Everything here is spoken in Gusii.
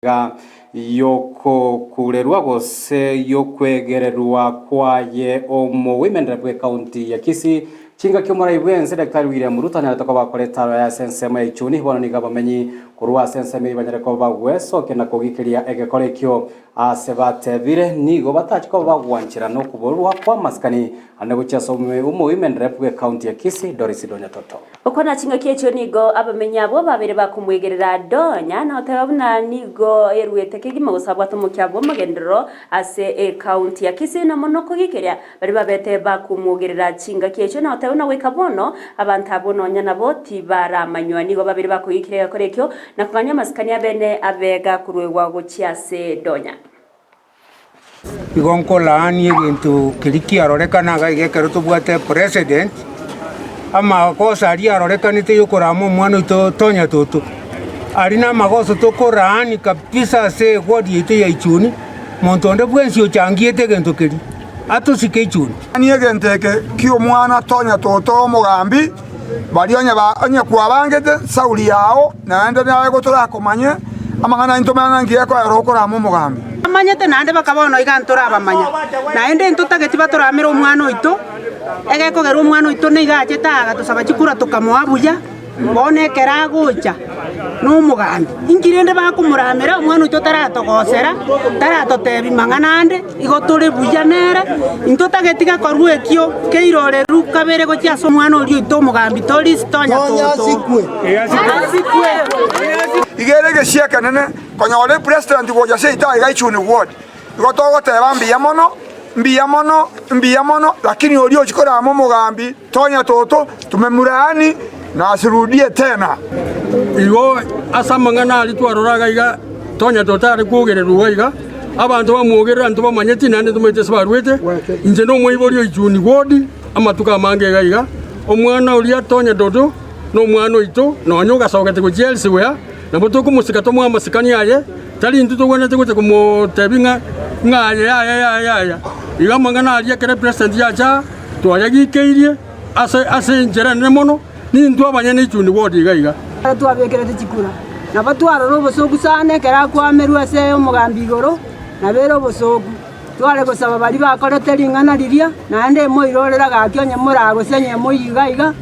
Magega y'okokurerwa gose y'okwegererwa kwaye omowomenere bw'ekaunti ya Kisii, chingaki omorai bw'ense Daktari William Ruto anyarete koba akore etaro yaye ase ensemo ya Ichuni, bono nigo abamenyi korwa ase ensemo eyio banyare koba bagwesokia na kogikeria egekora ekio ase batebire nigo batachi koba bagwanchera nokoborwa kw'amasikani ande gochia ase omowomenere bw'ekaunti ya Kisii Doris Donya Toto. Gokwana chingaki echio nigo abamenyi abwo babere bakomwegerera Donya, na goteba buna nigo eruete kegima gose abwate omokia bw'amagenderero ase ecounty ya Kisii na mono kogikeria baria babete bakomwogerera chingaki echio na goteba buna goika bono abanto abwo nonya nabo tibaramanywa. Nigo babere bakogikiria egekora ekio na kogania amasikani abene abe gakoruegwa gochia ase Donya. Igo nkolaanie egento keria kiarorekana iga iga ekero tobwate president, amagoso aria arorekanete ya okorama omwana oito Tonya Toto, aria na amagoso tokoraani kabisa ase eward yaito ya Ichuni, monto onde bwensi ochangiete egento keria, atosike Ichuni. Laania egento eke ki'omwana Tonya Toto omogambi, baria onye ba onye kwabangete sauri yao, naende naye gotorakomanye, amang'ana aye ntomanye ng'a nki ekoera okorama omogambi. Bamanyete naende bakaba bono iga ntorabamanya, naende ntotageti batoramere omwana oito, egekogera omwana oito nigo achete aa agatosaba chikura tokamoa buya, bono ekero agocha nomogambi, inki rende bakomoramera omwana oito taratogosera, taratotebia mang'ana ande, igo tore buya nere, intotageti gekorwa ekio keiroreru kabere gochia ase omwana oria oito omogambi tori tonya toto. Iga ere egesio ekenene konyora epresident gocha seito aiga Ichuni ward. Igo togoteba mbuya mono, mbuya mono, mbuya mono, lakini oria ochia korama omogambi Tonya toto, tumemulaani na asirudie tena. Igo ase amang'ana aria twarora iga iga, Tonya totare kwogererwa iga, abanto bamwogerera ntobamanyeti naende ntomaete ase barwete. Inche nomoibori o Ichuni ward amatuko amange iga iga, omwana oria Tonya Dodo nomwana oito, nonya ogasogete gochia elsewhere, nabo tokomosika tomoe amasikani aye, tari intwe togwenerete gocha komotebia ng'a ng'a aye yaya yaya yaya. Igo amang'ana aria ekero epresident yacha aa, Twayagikeirie ase ase enchera enene mono, nintwe abanyene Ichuni ward iga iga. Ekero twabekerete chikura, nabo twarora obosooku sana ekero akwamerwe ase omogambi igoro, nabo ere obosooku. Tware gosaba baria bakorete ring'ana riria, naende emoirorera gaki onye moraa gose onye moyio iga iga.